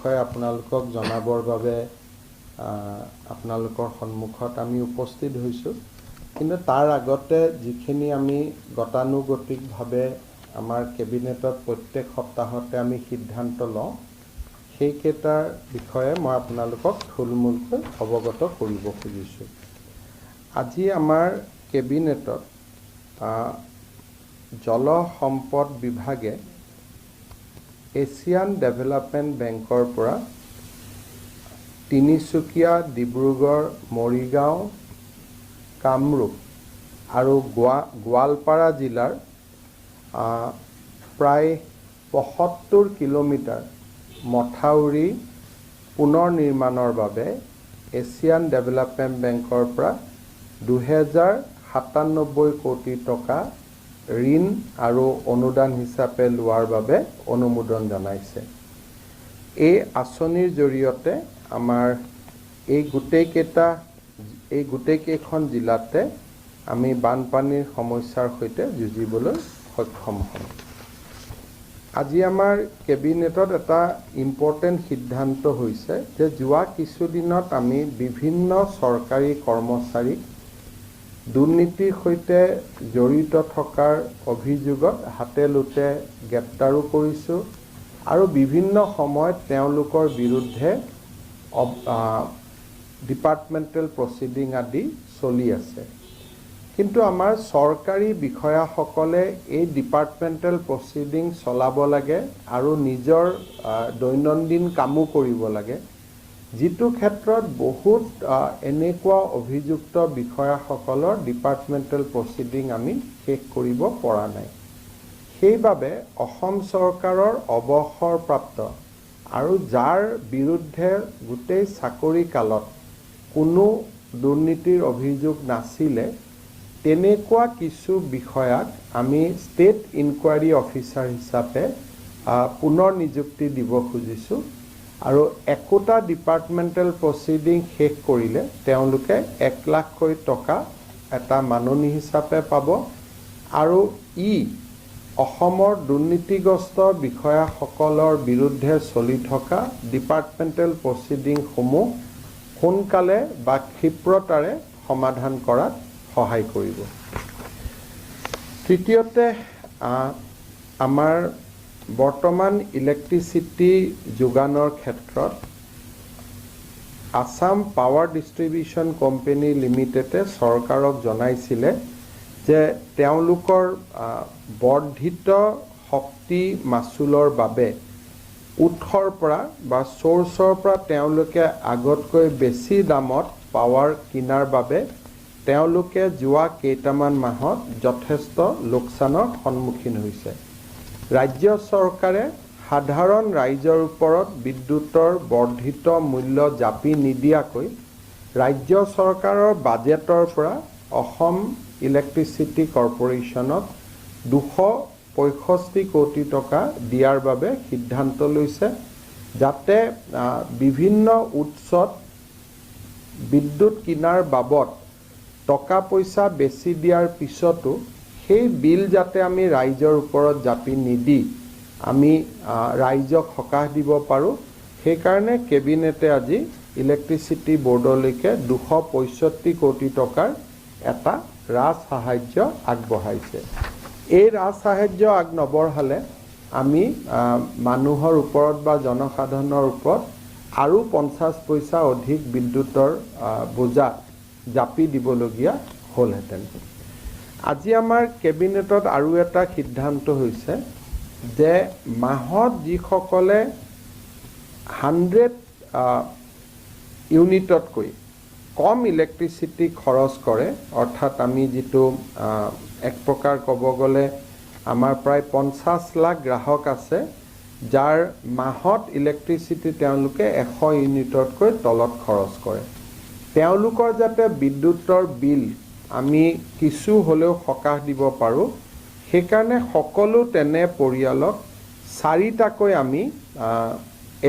বিষয়ে আপোনালোকক জনাবৰ বাবে আপোনালোকৰ সন্মুখত আমি উপস্থিত হৈছোঁ। কিন্তু তাৰ আগতে যিখিনি আমি গতানুগতিকভাৱে আমাৰ কেবিনেটত প্ৰত্যেক সপ্তাহতে আমি সিদ্ধান্ত লওঁ, সেইকেইটাৰ বিষয়ে মই আপোনালোকক থুলমূলকৈ অৱগত কৰিব খুজিছোঁ। আজি আমাৰ কেবিনেটত জলসম্পদ বিভাগে এছিয়ান ডেভেলপমেণ্ট বেংকৰ পৰা তিনিচুকীয়া, ডিব্ৰুগড়, মৰিগাঁও, কামৰূপ আৰু গোৱালপাৰা জিলাৰ প্ৰায় 75 কিলোমিটাৰ মথাউৰি পুনৰ নিৰ্মাণৰ বাবে এছিয়ান ডেভেলপমেণ্ট বেংকৰ পৰা 2097 কোটি টকা ঋণ আৰু অনুদান হিচাপে লোৱাৰ বাবে অনুমোদন জনাইছে। এই আঁচনিৰ জৰিয়তে আমাৰ এই গোটেইকেইখন জিলাতে আমি বানপানীৰ সমস্যাৰ সৈতে যুঁজিবলৈ সক্ষম হ'ম। আজি আমাৰ কেবিনেটত এটা ইম্পৰ্টেণ্ট সিদ্ধান্ত হৈছে যে যোৱা কিছুদিনত আমি বিভিন্ন চৰকাৰী কৰ্মচাৰীক দুৰ্নীতিৰ সৈতে জড়িত থকাৰ অভিযোগত হাতে লোটে গ্ৰেপ্তাৰো কৰিছোঁ আৰু বিভিন্ন সময়ত তেওঁলোকৰ বিৰুদ্ধে ডিপাৰ্টমেণ্টেল প্ৰচিডিং আদি চলি আছে। কিন্তু আমাৰ চৰকাৰী বিষয়াসকলে এই ডিপাৰ্টমেণ্টেল প্ৰচিডিং চলাব লাগে আৰু নিজৰ দৈনন্দিন কামো কৰিব লাগে, যিটো ক্ষেত্ৰত বহুত এনেকুৱা অভিযুক্ত বিষয়াসকলৰ ডিপাৰ্টমেণ্টেল প্ৰচিডিং আমি শেষ কৰিব পৰা নাই। সেইবাবে অসম চৰকাৰৰ অৱসৰপ্ৰাপ্ত আৰু যাৰ বিৰুদ্ধে গোটেই চাকৰি কালত কোনো দুৰ্নীতিৰ অভিযোগ নাছিলে, তেনেকুৱা কিছু বিষয়াক আমি ষ্টেট ইনকুৱাৰী অফিচাৰ হিচাপে পুনৰ নিযুক্তি দিব খুজিছোঁ আৰু একোটা ডিপাৰ্টমেণ্টেল প্ৰচিডিং শেষ কৰিলে তেওঁলোকে 1 লাখকৈ টকা এটা মাননি হিচাপে পাব আৰু ই অসমৰ দুৰ্নীতিগ্ৰস্ত বিষয়াসকলৰ বিৰুদ্ধে চলি থকা ডিপাৰ্টমেণ্টেল প্ৰচিডিংসমূহ সোনকালে বা ক্ষিপ্ৰতাৰে সমাধান কৰাত সহায় কৰিব। তৃতীয়তে, আমাৰ বৰ্তমান ইলেক্ট্ৰিচিটি যোগানৰ ক্ষেত্ৰত আছাম পাৱাৰ ডিষ্ট্ৰিবিউশ্যন কোম্পেনী লিমিটেডে চৰকাৰক জনাইছিলে যে তেওঁলোকৰ বৰ্ধিত শক্তি মাচুলৰ বাবে উৎসৰ পৰা বা ছ'ৰ্চৰ পৰা তেওঁলোকে আগতকৈ বেছি দামত পাৱাৰ কিনাৰ বাবে তেওঁলোকে যোৱা কেইটামান মাহত যথেষ্ট লোকচানৰ সন্মুখীন হৈছে। ৰাজ্য চৰকাৰে সাধাৰণ ৰাইজৰ ওপৰত বিদ্যুতৰ বৰ্ধিত মূল্য জাপি নিদিয়াকৈ ৰাজ্য চৰকাৰৰ বাজেটৰ পৰা অসম ইলেক্ট্ৰিচিটি কৰ্পৰেশ্যনক 265 কোটি টকা দিয়াৰ বাবে সিদ্ধান্ত লৈছে, যাতে বিভিন্ন উৎসত বিদ্যুৎ কিনাৰ বাবদ টকা পইচা বেছি দিয়াৰ পিছতো সেই বিল যাতে আমি ৰাইজৰ ওপৰত জাপি নিদি আমি ৰাইজক সকাহ দিব পাৰোঁ। সেইকাৰণে কেবিনেটে আজি ইলেক্ট্ৰিচিটি বৰ্ডলৈকে 265 কোটি টকাৰ এটা ৰাজ সাহাৰ্য আগবঢ়াইছে। এই ৰাজ সাহাৰ্য আগ নবঢ়ালে আমি মানুহৰ ওপৰত বা জনসাধাৰণৰ ওপৰত আৰু 50 পইচা অধিক বিদ্যুতৰ বোজা জাপি দিবলগীয়া হ'লহেঁতেন। আজি আমাৰ কেবিনেটত আৰু এটা সিদ্ধান্ত হৈছে যে মাহত যিসকলে 100 ইউনিটতকৈ কম ইলেক্ট্ৰিচিটি খৰচ কৰে, অৰ্থাৎ আমি যিটো এক প্ৰকাৰ ক'ব গ'লে আমাৰ প্ৰায় 50 লাখ গ্ৰাহক আছে, যাৰ মাহত ইলেক্ট্ৰিচিটি তেওঁলোকে 100 ইউনিটতকৈ তলত খৰচ কৰে, তেওঁলোকৰ যাতে বিদ্যুতৰ বিল আমি কিছু হ'লেও সকাহ দিব পাৰোঁ, সেইকাৰণে সকলো তেনে পৰিয়ালক চাৰিটাকৈ আমি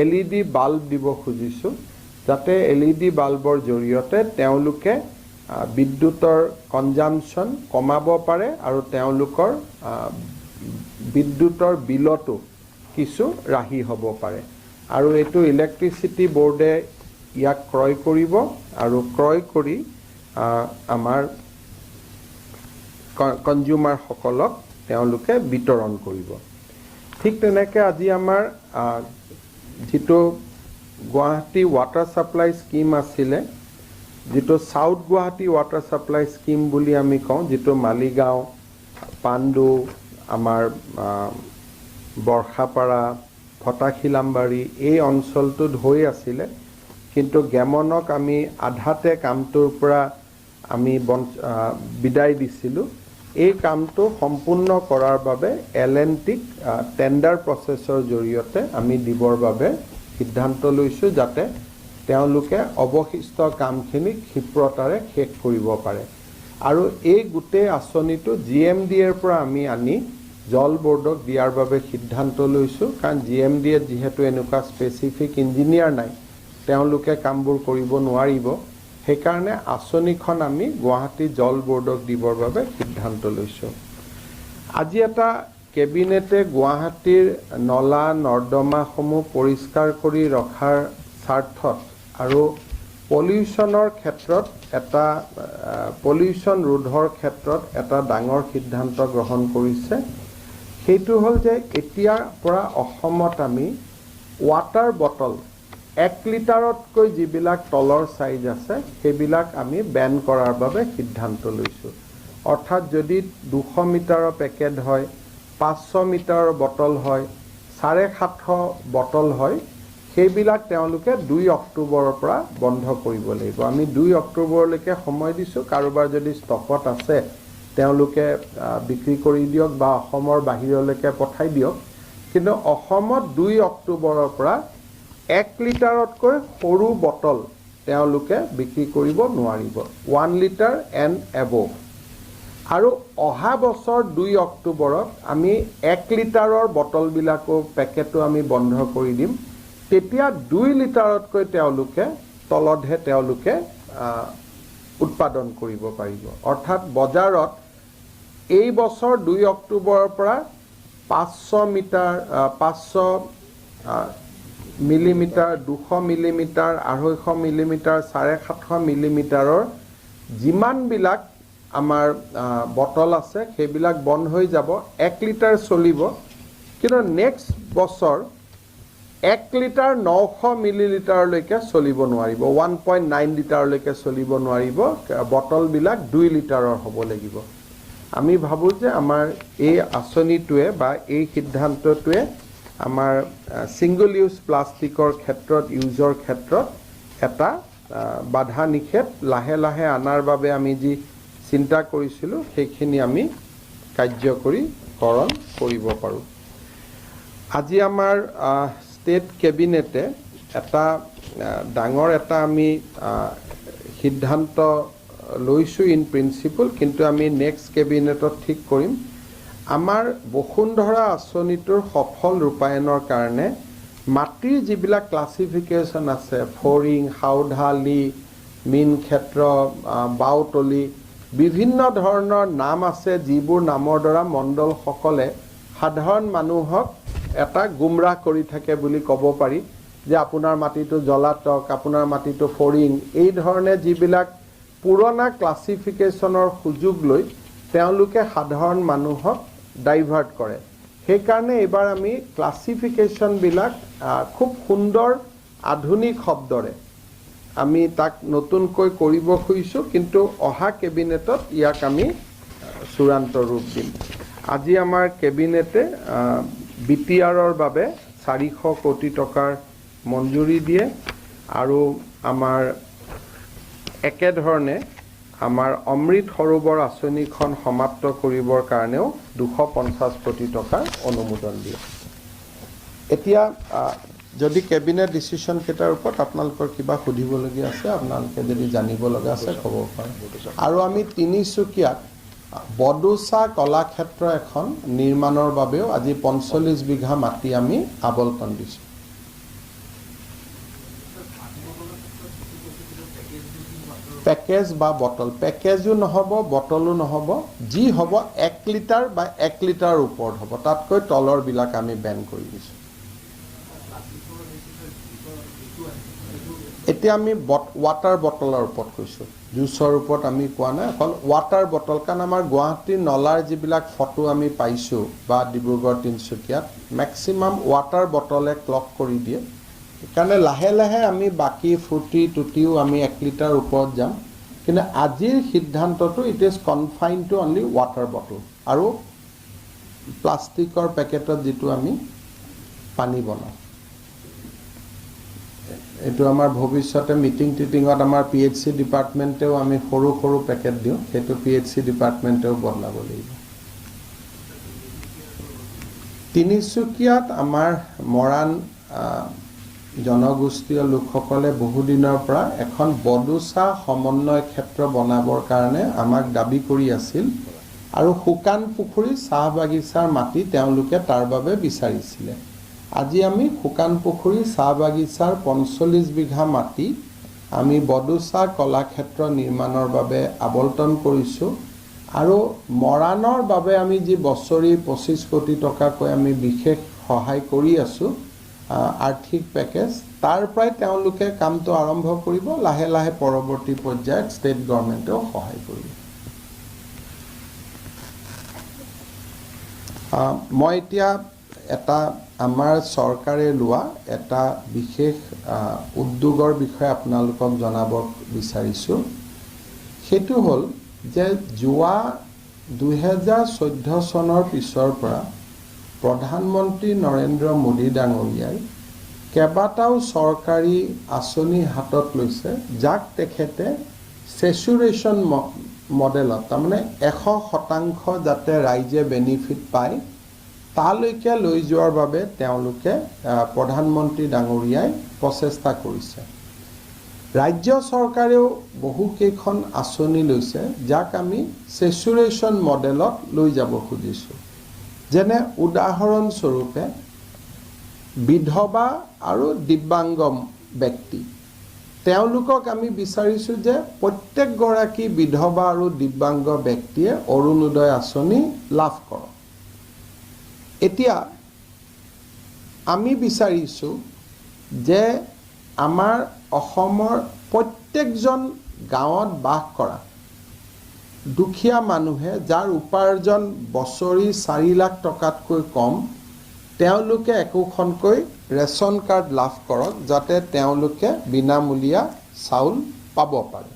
এলইডি বাল্ব দিব খুজিছোঁ, যাতে এলইডি বাল্বৰ জৰিয়তে তেওঁলোকে বিদ্যুতৰ কনজামশ্যন কমাব পাৰে আৰু তেওঁলোকৰ বিদ্যুতৰ বিলতো কিছু ৰাহি হ'ব পাৰে। আৰু এইটো ইলেক্ট্ৰিচিটি বৰ্ডে ইয়াক ক্ৰয় কৰিব আৰু ক্ৰয় কৰি আমাৰ কনজিউমাৰসকলক তেওঁলোকে বিতৰণ কৰিব। ঠিক তেনেকৈ আজি আমাৰ যিটো গুৱাহাটী ৱাটাৰ ছাপ্লাই স্কীম আছিলে, যিটো south Guwahati water supply scheme বুলি আমি কওঁ, যিটো মালিগাঁও, পাণ্ডু, আমাৰ বৰ্ষাপাৰা, ফটাশিলামবাৰী এই অঞ্চলটোত হৈ আছিলে, কিন্তু গেমনক আমি আধাতে কামটোৰ পৰা আমি বিদায় দিছিলোঁ। এই কামটো সম্পূৰ্ণ কৰাৰ বাবে এল এন টিক টেণ্ডাৰ প্ৰচেছৰ জৰিয়তে আমি দিবৰ বাবে সিদ্ধান্ত লৈছোঁ, যাতে তেওঁলোকে অৱশিষ্ট কামখিনি ক্ষিপ্ৰতাৰে শেষ কৰিব পাৰে। আৰু এই গোটেই আঁচনিটো জি এম ডি এৰ পৰা আমি আনি জল বৰ্ডক দিয়াৰ বাবে সিদ্ধান্ত লৈছোঁ, কাৰণ জি এম ডি এত যিহেতু এনেকুৱা স্পেচিফিক ইঞ্জিনিয়াৰ নাই, তেওঁলোকে কামবোৰ কৰিব নোৱাৰিব। সেইকাৰণে আঁচনিখন আমি গুৱাহাটী জল বৰ্ডক দিবৰ বাবে সিদ্ধান্ত লৈছোঁ। আজি এটা কেবিনেটে গুৱাহাটীৰ নলা নৰ্দমাসমূহ পৰিষ্কাৰ কৰি ৰখাৰ স্বাৰ্থত আৰু পলিউশ্যনৰ ক্ষেত্ৰত এটা পলিউশ্যন ৰোধৰ ক্ষেত্ৰত এটা ডাঙৰ সিদ্ধান্ত গ্ৰহণ কৰিছে। সেইটো হ'ল যে এতিয়াৰ পৰা অসমত আমি ৱাটাৰ বটল 1 লিটাৰতকৈ যিবিলাক তলৰ চাইজ আছে, সেইবিলাক আমি বেন কৰাৰ বাবে সিদ্ধান্ত লৈছোঁ। অৰ্থাৎ যদি 200 মিটাৰৰ পেকেট হয়, 500 মিটাৰৰ বটল হয়, 750 বটল হয়, সেইবিলাক তেওঁলোকে 2 অক্টোবৰৰ পৰা বন্ধ কৰিব লাগিব। আমি 2 অক্টোবৰলৈকে সময় দিছোঁ। কাৰোবাৰ যদি ষ্টকত আছে, তেওঁলোকে বিক্ৰী কৰি দিয়ক বা অসমৰ বাহিৰলৈকে পঠাই দিয়ক। কিন্তু অসমত 2 অক্টোবৰৰ পৰা 1 লিটাৰতকৈ সৰু বটল তেওঁলোকে বিক্ৰী কৰিব নোৱাৰিব, 1 লিটাৰ এণ্ড এবভ। আৰু অহা বছৰ 2 অক্টোবৰত আমি 1 লিটাৰৰ বটলবিলাকো, পেকেটো আমি বন্ধ কৰি দিম। তেতিয়া 2 লিটাৰতকৈ তেওঁলোকে তলতহে তেওঁলোকে উৎপাদন কৰিব পাৰিব। অৰ্থাৎ বজাৰত এই বছৰ 2 অক্টোবৰৰ পৰা 500 মিটাৰ, 500 মিলিমিটাৰ, 200 মিলিমিটাৰ, 250 মিলিমিটাৰ, 750 মিলিমিটাৰৰ যিমানবিলাক আমাৰ বটল আছে, সেইবিলাক বন্ধ হৈ যাব। 1 লিটাৰ চলিব। কিন্তু নেক্সট বছৰ 1 লিটাৰ 900 মিলিলিটাৰলৈকে চলিব নোৱাৰিব, 1.9 লিটাৰলৈকে চলিব নোৱাৰিব। বটলবিলাক 2 লিটাৰৰ হ'ব লাগিব। আমি ভাবোঁ যে আমাৰ এই আঁচনিটোৱে বা এই সিদ্ধান্তটোৱে আমাৰ ছিংগল ইউজ প্লাষ্টিকৰ ক্ষেত্ৰত, ইউজৰ ক্ষেত্ৰত এটা বাধা নিষেধ লাহে লাহে অনাৰ বাবে আমি যি চিন্তা কৰিছিলোঁ, সেইখিনি আমি কাৰ্যকৰীকৰণ কৰিব পাৰোঁ। আজি আমাৰ ষ্টেট কেবিনেটে এটা ডাঙৰ এটা আমি সিদ্ধান্ত লৈছোঁ ইন প্ৰিন্সিপল, কিন্তু আমি নেক্সট কেবিনেটত ঠিক কৰিম। আমাৰ বসুন্ধৰা আঁচনিটোৰ সফল ৰূপায়ণৰ কাৰণে মাটিৰ যিবিলাক ক্লাছিফিকেশ্যন আছে, ফৰিং, সাউধালি, মীন ক্ষেত্ৰ, বাওতলি, বিভিন্ন ধৰণৰ নাম আছে, যিবোৰ নামৰ দ্বাৰা মণ্ডলসকলে সাধাৰণ মানুহক এটা গুমৰাহ কৰি থাকে বুলি ক'ব পাৰি, যে আপোনাৰ মাটিটো জলাতক, আপোনাৰ মাটিটো ফৰিং, এই ধৰণে যিবিলাক পুৰণা ক্লাছিফিকেশ্যনৰ সুযোগ লৈ তেওঁলোকে সাধাৰণ মানুহক ডাইভাৰ্ট কৰে। সেইকাৰণে এইবাৰ আমি ক্লাছিফিকেশ্যনবিলাক খুব সুন্দৰ আধুনিক শব্দৰে আমি তাক নতুনকৈ কৰিব খুজিছোঁ, কিন্তু অহা কেবিনেটত ইয়াক আমি চূড়ান্ত ৰূপ দিম। আজি আমাৰ কেবিনেটে বিটিআৰৰ বাবে 400 কোটি টকাৰ মঞ্জুৰি দিয়ে আৰু আমাৰ একেধৰণে আমাৰ অমৃত সৰোবৰ আঁচনিখন সমাপ্ত কৰিবৰ কাৰণেও 250 কোটি টকাৰ অনুমোদন দিয়ে। এতিয়া যদি কেবিনেট ডিচিশ্যনকেইটাৰ ওপৰত আপোনালোকৰ কিবা সুধিবলগীয়া আছে, আপোনালোকে যদি জানিব লগা আছে, ক'ব পাৰে। আৰু আমি তিনিচুকীয়াত বদোচা কলাক্ষেত্ৰ এখন নিৰ্মাণৰ বাবেও আজি 45 বিঘা মাটি আমি আবণ্টন দিছোঁ। পানী বটলৰ ক্ষেত্ৰত যিটো কৈছে, সেইটো পেকেজ ড্ৰিংকিং ৱাটাৰ। পেকেজ বা বটল, পেকেজো নহ'ব, বটলো নহ'ব। যি হ'ব 1 লিটাৰ বা 1 লিটাৰৰ ওপৰত হ'ব। তাতকৈ তলৰবিলাক আমি বেন কৰি দিছোঁ। প্লাষ্টিকৰ সেইটো জুচটো আহে, সেইটো? এতিয়া আমি ৱাটাৰ বটলৰ ওপৰত কৈছোঁ, জুচৰ ওপৰত আমি কোৱা নাই, অকল ৱাটাৰ বটল। কাৰণ আমাৰ গুৱাহাটীৰ নলাৰ যিবিলাক ফটো আমি পাইছোঁ বা ডিব্ৰুগড়, তিনিচুকীয়াত মেক্সিমাম ৱাটাৰ বটলে ক্লগ কৰি দিয়ে। সেইকাৰণে লাহে লাহে আমি বাকী ফ্ৰুটি টুটিও আমি 1 লিটাৰ ওপৰত যাম। কিন্তু আজিৰ সিদ্ধান্তটো, it is confine to only water bottle আৰু প্লাষ্টিকৰ পেকেটত যিটো আমি পানী বনাওঁ। এইটো আমাৰ ভৱিষ্যতে মিটিং টিটিঙত আমাৰ পিএইচই ডিপাৰ্টমেণ্টেও, আমি সৰু সৰু পেকেট দিওঁ, সেইটো পিএইচই ডিপাৰ্টমেণ্টেও বদলাব লাগিব। তিনিচুকীয়াত আমাৰ মৰাণ জনগোষ্ঠীয় লোকসকলে বহুদিনৰ পৰা এখন বডোচা সমন্বয় ক্ষেত্ৰ বনাবৰ কাৰণে আমাক দাবী কৰি আছিল আৰু শুকান পুখুৰী চাহ বাগিচাৰ মাটি তেওঁলোকে তাৰ বাবে বিচাৰিছিলে। আজি আমি শুকান পুখুৰী চাহ বাগিচাৰ 45 বিঘা মাটি আমি বডোচা কলাক্ষেত্ৰ নিৰ্মাণৰ বাবে আবণ্টন কৰিছোঁ। আৰু মৰাণৰ বাবে আমি যি বছৰি 25 কোটি টকাকৈ আমি বিশেষ সহায় কৰি আছোঁ, আৰ্থিক পেকেজ, তাৰ পৰাই তেওঁলোকে কামটো আৰম্ভ কৰিব। লাহে লাহে পৰৱৰ্তী পৰ্যায়ত ষ্টেট গভৰ্ণমেণ্টেও সহায় কৰিব। মই এতিয়া এটা আমাৰ চৰকাৰে লোৱা এটা বিশেষ উদ্যোগৰ বিষয়ে আপোনালোকক জনাব বিচাৰিছোঁ। সেইটো হ'ল যে যোৱা 2014 চনৰ পিছৰ পৰা প্ৰধানমন্ত্ৰী নৰেন্দ্ৰ মোদী ডাঙৰীয়াই কেইবাটাও চৰকাৰী আঁচনি হাতত লৈছে, যাক তেখেতে চেচুৰেশ্যন মডেলত, তাৰমানে 100% যাতে ৰাইজে বেনিফিট পায়, তালৈকে লৈ যোৱাৰ বাবে তেওঁলোকে প্ৰধানমন্ত্ৰী ডাঙৰীয়াই প্ৰচেষ্টা কৰিছে। ৰাজ্য চৰকাৰেও বহুকেইখন আঁচনি লৈছে, যাক আমি চেচুৰেশ্যন মডেলত লৈ যাব খুজিছোঁ। যেনে উদাহৰণস্বৰূপে বিধৱা আৰু দিব্যাংগ ব্যক্তি, তেওঁলোকক আমি বিচাৰিছোঁ যে প্ৰত্যেকগৰাকী বিধৱা আৰু দিব্যাংগ ব্যক্তিয়ে অৰুণোদয় আঁচনি লাভ কৰক। এতিয়া আমি বিচাৰিছোঁ যে আমাৰ অসমৰ প্ৰত্যেকজন গাঁৱত বাস কৰা দুখীয়া মানুহে, যাৰ উপাৰ্জন বছৰি 4 লাখ টকাতকৈ কম, তেওঁলোকে একোখনকৈ ৰেচন কাৰ্ড লাভ কৰক, যাতে তেওঁলোকে বিনামূলীয়া চাউল পাব পাৰে।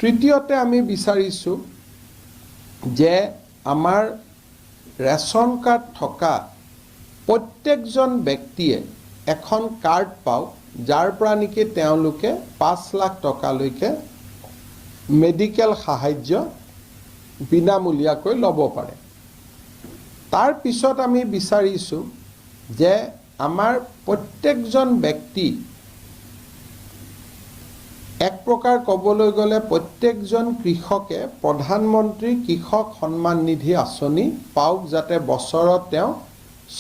তৃতীয়তে আমি বিচাৰিছোঁ যে আমাৰ ৰেচন কাৰ্ড থকা প্ৰত্যেকজন ব্যক্তিয়ে এখন কাৰ্ড পাওক, যাৰ পৰা নেকি তেওঁলোকে 5 লাখ টকালৈকে মেডিকেল সাহাৰ্য বিনামূলীয়াকৈ ল'ব পাৰে। তাৰপিছত আমি বিচাৰিছোঁ যে আমাৰ প্ৰত্যেকজন ব্যক্তি, এক প্ৰকাৰ ক'বলৈ গ'লে প্ৰত্যেকজন কৃষকে প্ৰধানমন্ত্ৰী কৃষক সন্মান নিধি আঁচনি পাওক, যাতে বছৰত তেওঁ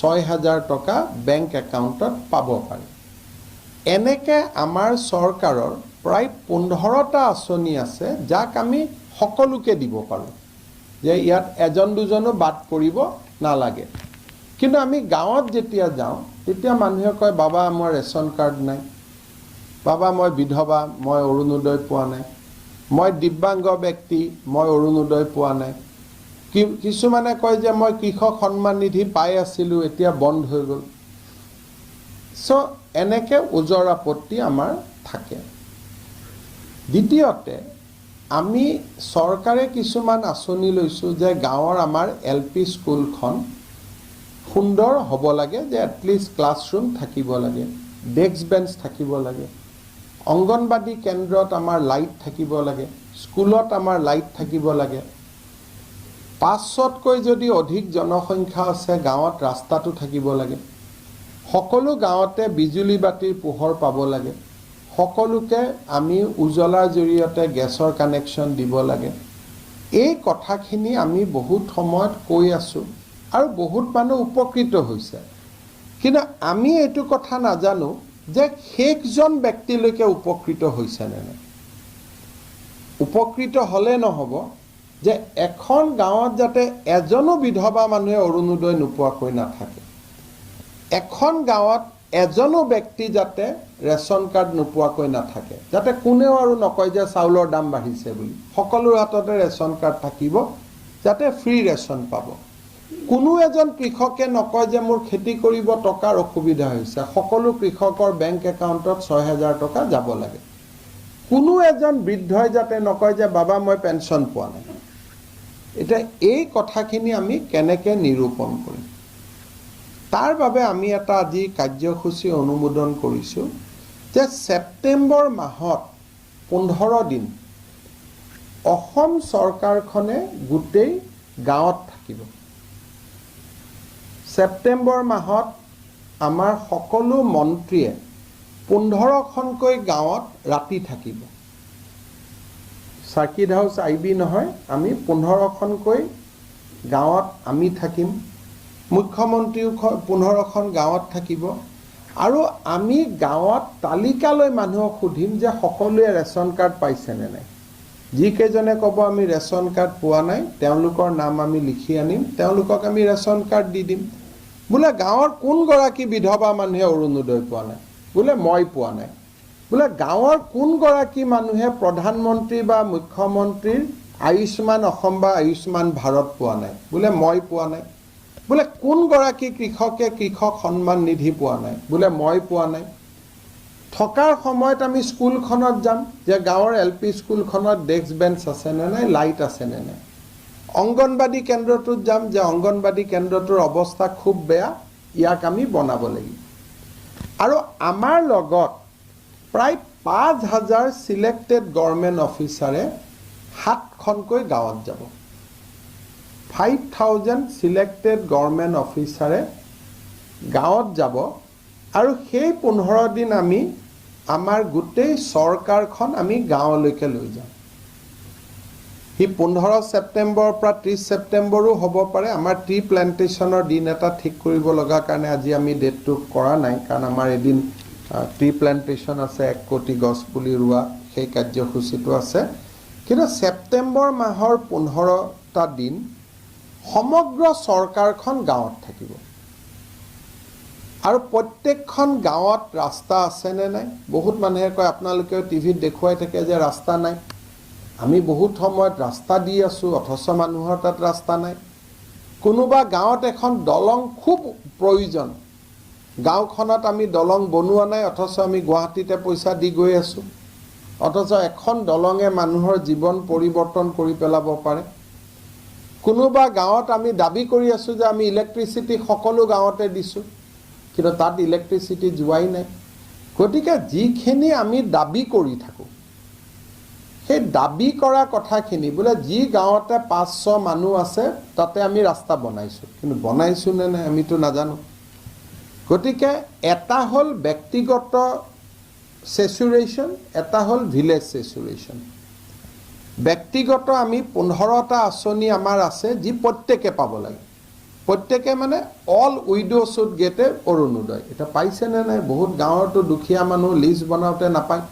6000 টকা বেংক একাউণ্টত পাব পাৰে। এনেকৈ আমাৰ চৰকাৰৰ প্ৰায় 15টা আঁচনি আছে, যাক আমি সকলোকে দিব পাৰোঁ, যে ইয়াত এজন দুজনো বাদ পৰিব নালাগে। কিন্তু আমি গাঁৱত যেতিয়া যাওঁ, তেতিয়া মানুহে কয়, "বাবা, মই ৰেচন কাৰ্ড নাই। বাবা, মই বিধৱা, মই অৰুণোদয় পোৱা নাই। মই দিব্যাংগ ব্যক্তি, মই অৰুণোদয় পোৱা নাই।" কিছুমানে কয় যে মই কৃষক সন্মান নিধি পাই আছিলোঁ, এতিয়া বন্ধ হৈ গ'ল। চ' এনেকৈ ওজৰ আপত্তি আমাৰ থাকে। দ্বিতীয়তে আমি চৰকাৰে কিছুমান আঁচনি লৈছোঁ যে গাঁৱৰ আমাৰ এল পি স্কুলখন সুন্দৰ হ'ব লাগে, যে এটলিষ্ট ক্লাছৰুম থাকিব লাগে, ডেস্ক বেঞ্চ থাকিব লাগে, অংগনবাদী কেন্দ্ৰত আমাৰ লাইট থাকিব লাগে, স্কুলত আমাৰ লাইট থাকিব লাগে। 500তকৈ যদি অধিক জনসংখ্যা আছে গাঁৱত, ৰাস্তাটো থাকিব লাগে। সকলো গাঁৱতে বিজুলী বাতিৰ পোহৰ পাব লাগে। সকলোকে আমি উজ্বলাৰ জৰিয়তে গেছৰ কানেকশ্যন দিব লাগে। এই কথাখিনি আমি বহুত সময়ত কৈ আছোঁ আৰু বহুত মানুহ উপকৃত হৈছে। কিন্তু আমি এইটো কথা নাজানো যে শেষজন ব্যক্তিলৈকে উপকৃত হৈছে নে নাই। উপকৃত হ'লে নহ'ব যে এখন গাঁৱত যাতে এজনো বিধৱা মানুহে অৰুণোদয় নোপোৱাকৈ নাথাকে, এখন গাঁৱত এজনো ব্যক্তি যাতে ৰেচন কাৰ্ড নোপোৱাকৈ নাথাকে, যাতে কোনেও আৰু নকয় যে চাউলৰ দাম বাঢ়িছে বুলি। সকলোৰ হাততে ৰেচন কাৰ্ড থাকিব, যাতে ফ্ৰী ৰেচন পাব। কোনো এজন কৃষকে নকয় যে মোৰ খেতি কৰিব টকাৰ অসুবিধা হৈছে। সকলো কৃষকৰ বেংক একাউণ্টত 6000 টকা যাব লাগে। কোনো এজন বৃদ্ধই যাতে নকয় যে বাবা, মই পেঞ্চন পোৱা নাই। এতিয়া এই কথাখিনি আমি কেনেকৈ নিৰূপণ কৰিম, তাৰ বাবে আমি এটা আজি কাৰ্যসূচী অনুমোদন কৰিছোঁ যে ছেপ্টেম্বৰ মাহত 15 দিন অসম চৰকাৰখনে গোটেই গাঁৱত থাকিব। ছেপ্টেম্বৰ মাহত আমাৰ সকলো মন্ত্ৰীয়ে 15খনকৈ গাঁৱত ৰাতি থাকিব। চাৰ্কিট হাউচ, আই বি নহয়, আমি 15খনকৈ গাঁৱত আমি থাকিম। মুখ্যমন্ত্ৰীও 15খন গাঁৱত থাকিব আৰু আমি গাঁৱত তালিকালৈ মানুহক সুধিম যে সকলোৱে ৰেচন কাৰ্ড পাইছেনে নাই। যিকেইজনে ক'ব আমি ৰেচন কাৰ্ড পোৱা নাই, তেওঁলোকৰ নাম আমি লিখি আনিম, তেওঁলোকক আমি ৰেচন কাৰ্ড দি দিম। বোলে গাঁৱৰ কোনগৰাকী বিধৱা মানুহে অৰুণোদয় পোৱা নাই? বোলে মই পোৱা নাই। বোলে গাঁৱৰ কোনগৰাকী মানুহে প্ৰধানমন্ত্ৰী বা মুখ্যমন্ত্ৰীৰ আয়ুষ্মান অসম বা আয়ুষ্মান ভাৰত পোৱা নাই? বোলে মই পোৱা নাই। বোলে কোনগৰাকী কৃষকে কৃষক সন্মান নিধি পোৱা নাই? বোলে মই পোৱা নাই। থকাৰ সময়ত আমি স্কুলখনত যাম যে গাঁৱৰ এল পি স্কুলখনত ডেস্ক বেঞ্চ আছেনে নাই, লাইট আছেনে নাই। অংগনবাদী কেন্দ্ৰটোত যাম যে অংগনবাদী কেন্দ্ৰটোৰ অৱস্থা খুব বেয়া, ইয়াক আমি বনাব লাগিব। আৰু আমাৰ লগত প্ৰায় 5000 চিলেক্টেড গভৰ্ণমেণ্ট অফিচাৰে সাতখনকৈ গাঁৱত যাব। 5000 চিলেক্টেড গভৰ্ণমেণ্ট অফিচাৰে গাঁৱত যাব আৰু সেই 15 দিন আমি আমাৰ গোটেই চৰকাৰখন আমি গাঁৱলৈকে লৈ যাম। সি 15 ছেপ্টেম্বৰৰ পৰা 30 ছেপ্টেম্বৰো হ'ব পাৰে। আমাৰ ট্ৰি প্লেণ্টেশ্যনৰ দিন এটা ঠিক কৰিব লগা কাৰণে আজি আমি ডেটটো কৰা নাই, কাৰণ আমাৰ এদিন ট্ৰি প্লেণ্টেশ্যন আছে, 1 কোটি গছ পুলি ৰোৱা সেই কাৰ্যসূচীটো আছে। কিন্তু ছেপ্টেম্বৰ মাহৰ 15টা দিন সমগ্ৰ চৰকাৰখন গাঁৱত থাকিব আৰু প্ৰত্যেকখন গাঁৱত ৰাস্তা আছেনে নাই। বহুত মানুহে কয়, আপোনালোকেও টিভিত দেখুৱাই থাকে যে ৰাস্তা নাই। আমি বহুত সময়ত ৰাস্তা দি আছোঁ, অথচ মানুহৰ তাত ৰাস্তা নাই। কোনোবা গাঁৱত এখন দলং খুব প্ৰয়োজন, গাঁওখনত আমি দলং বনোৱা নাই, অথচ আমি গুৱাহাটীতে পইচা দি গৈ আছোঁ। অথচ এখন দলঙে মানুহৰ জীৱন পৰিৱৰ্তন কৰি পেলাব পাৰে। কোনোবা গাঁৱত আমি দাবী কৰি আছোঁ যে আমি ইলেক্ট্ৰিচিটি সকলো গাঁৱতে দিছোঁ, কিন্তু তাত ইলেক্ট্ৰিচিটি যোৱাই নাই। গতিকে যিখিনি আমি দাবী কৰি থাকোঁ, সেই দাবী কৰা কথাখিনি, বোলে যি গাঁৱতে 500 মানুহ আছে তাতে আমি ৰাস্তা বনাইছোঁ, কিন্তু বনাইছোঁ নে নাই আমিতো নাজানো। গতিকে এটা হ'ল ব্যক্তিগত চেচুৰেশ্যন, এটা হ'ল ভিলেজ চেচুৰেশ্যন। ব্যক্তিগত আমি 15টা আঁচনি আমাৰ আছে যি প্ৰত্যেকে পাব লাগে। প্ৰত্যেকে মানে all widow should get a Orunodoi. এতিয়া পাইছেনে নাই? বহুত গাঁৱৰতো দুখীয়া মানুহ লিষ্ট বনাওঁতে নাপায়।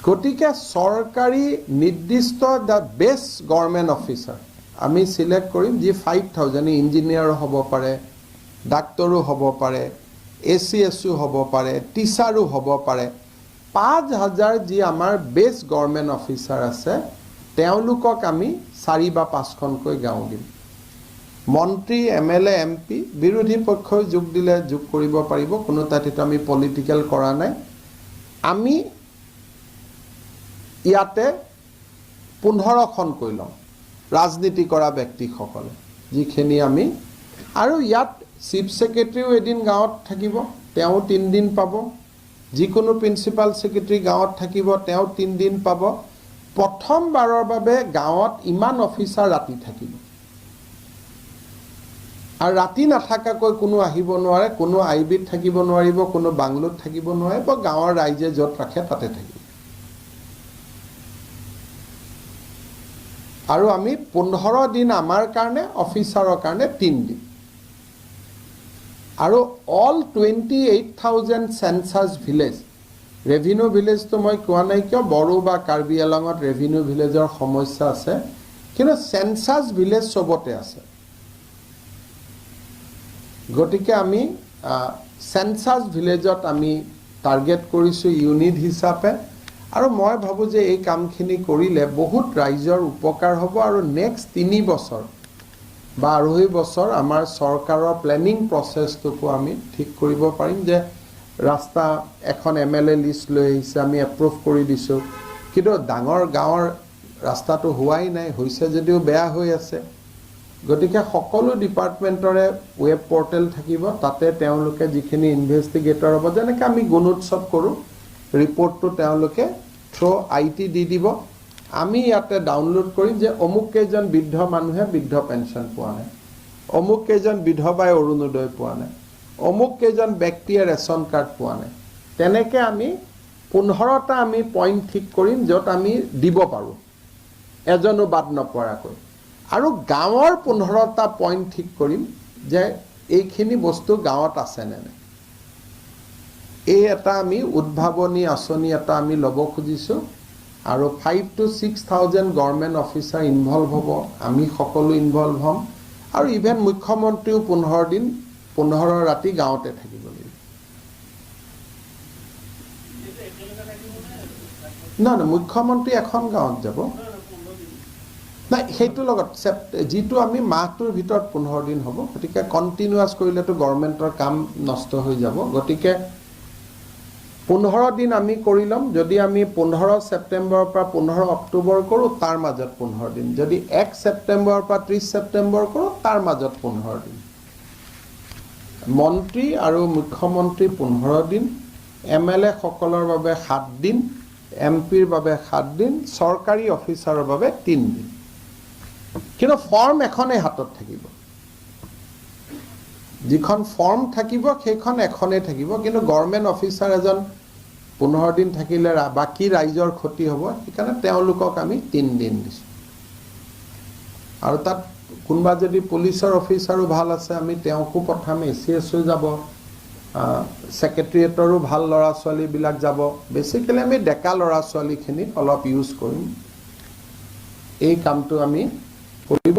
গতিকে চৰকাৰী নিৰ্দিষ্ট the best government officer আমি চিলেক্ট কৰিম, যি 5000 ইঞ্জিনিয়াৰো হ'ব পাৰে, ডাক্তৰো হ'ব পাৰে, এ চি এছো হ'ব পাৰে, টিচাৰো হ'ব পাৰে। 5000 যি আমাৰ বেষ্ট গভৰ্ণমেণ্ট অফিচাৰ আছে, তেওঁলোকক আমি চাৰি বা পাঁচখনকৈ গাঁও দিম। মন্ত্ৰী, এম এল এ, এম পি, বিৰোধী পক্ষই যোগ দিলে যোগ কৰিব পাৰিব। কোনো তাত এইটো আমি পলিটিকেল কৰা নাই। আমি ইয়াতে 15খনকৈ ল'ম, ৰাজনীতি কৰা ব্যক্তিসকলে যিখিনি আমি। আৰু ইয়াত চিফ ছেক্ৰেটেৰীও এদিন গাঁৱত থাকিব, তেওঁ 3 দিন পাব। যিকোনো প্ৰিন্সিপাল ছেক্ৰেটেৰী গাঁৱত থাকিব, তেওঁ 3 দিন পাব। প্ৰথমবাৰৰ বাবে গাঁৱত ইমান অফিচাৰ ৰাতি থাকিব আৰু ৰাতি নাথাকাকৈ কোনো আহিব নোৱাৰে। কোনো আই বিত থাকিব নোৱাৰিব, কোনো বাংলোত থাকিব নোৱাৰিব। গাঁৱৰ ৰাইজে য'ত ৰাখে তাতে থাকিব। আৰু আমি 15 দিন আমাৰ কাৰণে, অফিচাৰৰ কাৰণে 3 দিন। আৰু all 28,000 census village, revenue ভিলেজটো মই কোৱা নাই। কিয়? বড়ো বা কাৰ্বি আলঙত ৰেভিনিউ ভিলেজৰ সমস্যা আছে, কিন্তু চেঞ্চাছ ভিলেজ চবতে আছে। গতিকে আমি চেঞ্চাছ ভিলেজত আমি টাৰ্গেট কৰিছোঁ ইউনিট হিচাপে। আৰু মই ভাবোঁ যে এই কামখিনি কৰিলে বহুত ৰাইজৰ উপকাৰ হ'ব আৰু নেক্সট 3 বছৰ বা 2.5 বছৰ আমাৰ চৰকাৰৰ প্লেনিং প্ৰচেছটোকো আমি ঠিক কৰিব পাৰিম যে ৰাস্তা এখন এমএলএ লিষ্ট লৈ আহিছে, আমি এপ্ৰুভ কৰি দিছোঁ, কিন্তু ডাঙৰ গাঁৱৰ ৰাস্তাটো হোৱাই নাই, হৈছে যদিও বেয়া হৈ আছে। গতিকে সকলো ডিপাৰ্টমেণ্টৰে ৱেব পৰ্টেল থাকিব। তাতে তেওঁলোকে যিখিনি ইনভেষ্টিগেটৰ হ'ব, যেনেকৈ আমি গুণোৎসৱ কৰোঁ, ৰিপৰ্টটো তেওঁলোকে থ্ৰ' IT দি দিব। আমি ইয়াতে ডাউনলোড কৰিম যে অমুক কেইজন বৃদ্ধ মানুহে বৃদ্ধ পেঞ্চন পোৱা নাই, অমুক কেইজন বিধৱাই অৰুণোদয় পোৱা নাই, অমুক কেইজন ব্যক্তিয়ে ৰেচন কাৰ্ড পোৱা নাই। তেনেকৈ আমি 15টা আমি পইণ্ট ঠিক কৰিম য'ত আমি দিব পাৰোঁ এজনো বাদ নপৰাকৈ। আৰু গাঁৱৰ 15টা পইণ্ট ঠিক কৰিম যে এইখিনি বস্তু গাঁৱত আছেনে নাই। এই এটা আমি উদ্ভাৱনী আঁচনি এটা আমি ল'ব খুজিছোঁ আৰু 5 to 6 thousand government officer involve হ'ব, আমি সকলো ইনভলভ হ'ম আৰু ইভেন মুখ্যমন্ত্ৰীও 15 দিন 15 ৰাতি গাঁৱতে থাকিব লাগিব। এইটো একেলগে থাকিব নে? নহয় নহয়, মুখ্যমন্ত্ৰী এখন গাঁৱত যাব। নহয় নহয়, 15 দিন। নাই, সেইটোৰ লগত যিটো আমি মাহটোৰ ভিতৰত 15 দিন হ'ব। গতিকে কণ্টিনিউৱাছ কৰিলেতো গভৰ্ণমেণ্টৰ কাম নষ্ট হৈ যাব। গতিকে 15 দিন আমি কৰি ল'ম। যদি আমি 15 ছেপ্টেম্বৰৰ পৰা 15 অক্টোবৰ কৰোঁ, তাৰ মাজত 15 দিন। যদি 1 ছেপ্টেম্বৰৰ পৰা 30 ছেপ্টেম্বৰ কৰোঁ, তাৰ মাজত 15 দিন। মন্ত্ৰী আৰু মুখ্যমন্ত্ৰী 15 দিন, এমএলএ সকলৰ বাবে 7 দিন, এমপিৰ বাবে 7 দিন, চৰকাৰী অফিচাৰৰ বাবে 3 দিন। কিন্তু ফৰ্ম এখনেই হাতত থাকিব। যিখন ফৰ্ম থাকিব, সেইখন এখনেই থাকিব। কিন্তু গভৰ্ণমেণ্ট অফিচাৰ এজন 15 দিন থাকিলে বাকী ৰাইজৰ ক্ষতি হ'ব। সেইকাৰণে তেওঁলোকক আমি 3 দিন দিছোঁ। আৰু তাত কোনোবা যদি পুলিচৰ অফিচাৰো ভাল আছে, আমি তেওঁকো পঠাম। এচিএছো যাব, ছেক্ৰেটেৰিয়েটৰো ভাল ল'ৰা ছোৱালীবিলাক যাব। বেচিকেলি আমি ডেকা ল'ৰা ছোৱালীখিনিক অলপ ইউজ কৰিম। এই কামটো আমি কৰিব।